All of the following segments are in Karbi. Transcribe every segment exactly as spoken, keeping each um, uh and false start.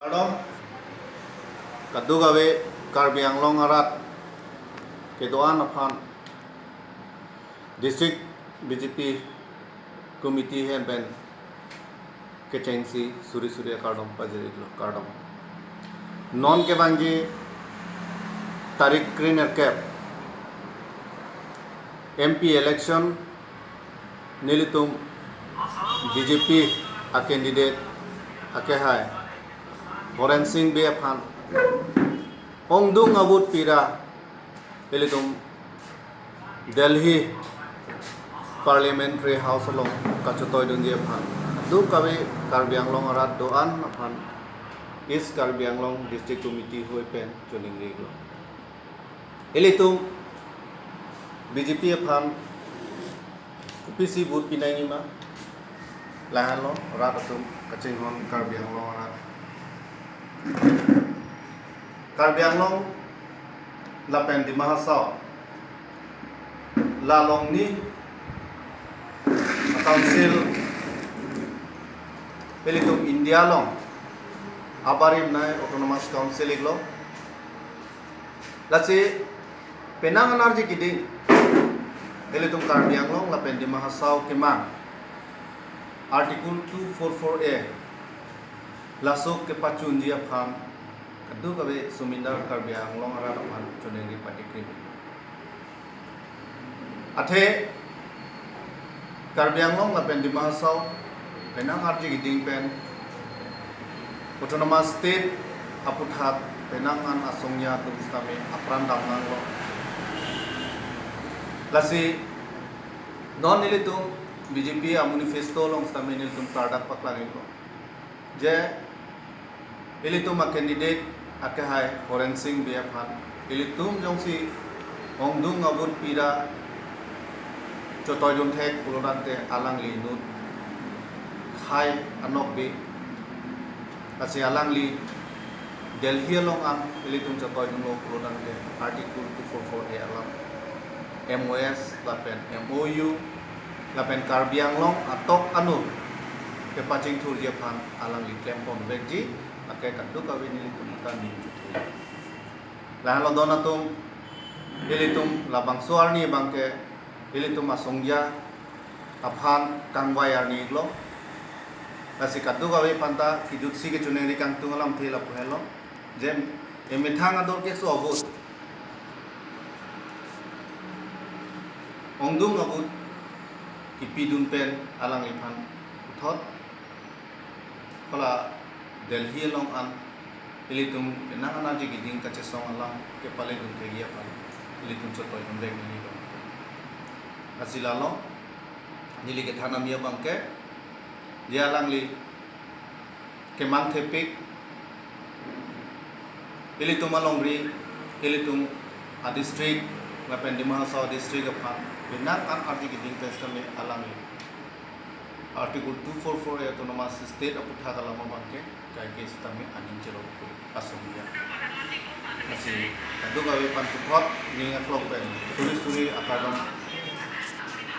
Kardom, kadokave Karbi Anglong arat kedo-an aphan District B J P Committee ahin pen kechengsi suri suri akardom pajirlo, kardom. Non kevangji tarik krenerkep M P election nelitum B J P a candidate akehai Horen Sing Bey aphan ongdung a-vote pira ilitum Delhi Parliamentary House along kachetoidunji aphan kadokave Karbi Anglong arat do-an aphan East Karbi Anglong District Committee hoi pen choningrilo. Ilitum B J P aphan kopisi vote pinangji ma, lahenlo rat atum kachinghon Karbi Anglong arat. Karbi Anglong lapen Dima Hasao la along ni council ilitum India along abarim nai Autonomous Council iklo. Lasi penang anarji kiding ilitum Karbi Anglong lapen Dima Hasao kemang Article two four four A laso kepachunji aphan kadokave sumindar Karbi Anglong arat aphan choningri patikri. Athe Karbi Anglong lapen Dima Hasao penang arji kiding pen Autonomous State aputhak penang an asongja atum sitame apran damnanglo. Lasi non nelitum B J P a-manifesto along sitame nelitum kardak paklang iklo je ilitum a-candidate akehai Horen Sing Bey aphan ilitum jongsi ongdung a-vote pira chetoidun thek pulotangte alangli inut khai anokbe, lasi alangli Delhi along an ilitum chetoidunlo pulotangte Article two four four A alam M O S lapen M O U lapen Karbi Anglong atok anu kepachingthurji aphan alangli klempon vekji ake kadokave nelitum ta ning chuthe. Lahenlo don atum, ilitum labangso arni abangke ilitum asongja aphan kangvai arni iklo. Lasi kadokave aphanta kijutsi kechoningri kangtung alamthe lapu henlo. Je emethang ador keso a-vote ongdung a-vote kipidun pen alangliphan puthot hala Delhi along an ilitum penang anarji kiding kachesong alam kepaledun thekji aphan ilitum chetoidun vek neli dong. Lasi lalo neli kethan ami abangke je alangli kemang thepik ilitum alongri, ilitum a-district lapen Dima Hasao district aphan penang an arji kiding pen sitame alangli Article two four four A Autonomous State aputhak alam abangke kaike sitame aning chelok asongja. Lasi kadokave aphan puthot ning aklong pen suri suri akardom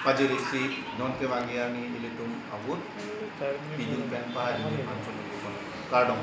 pajirisi non kevangji arni ilitum a-vote pidun pen pahai dun aphan choningri pon, kardom.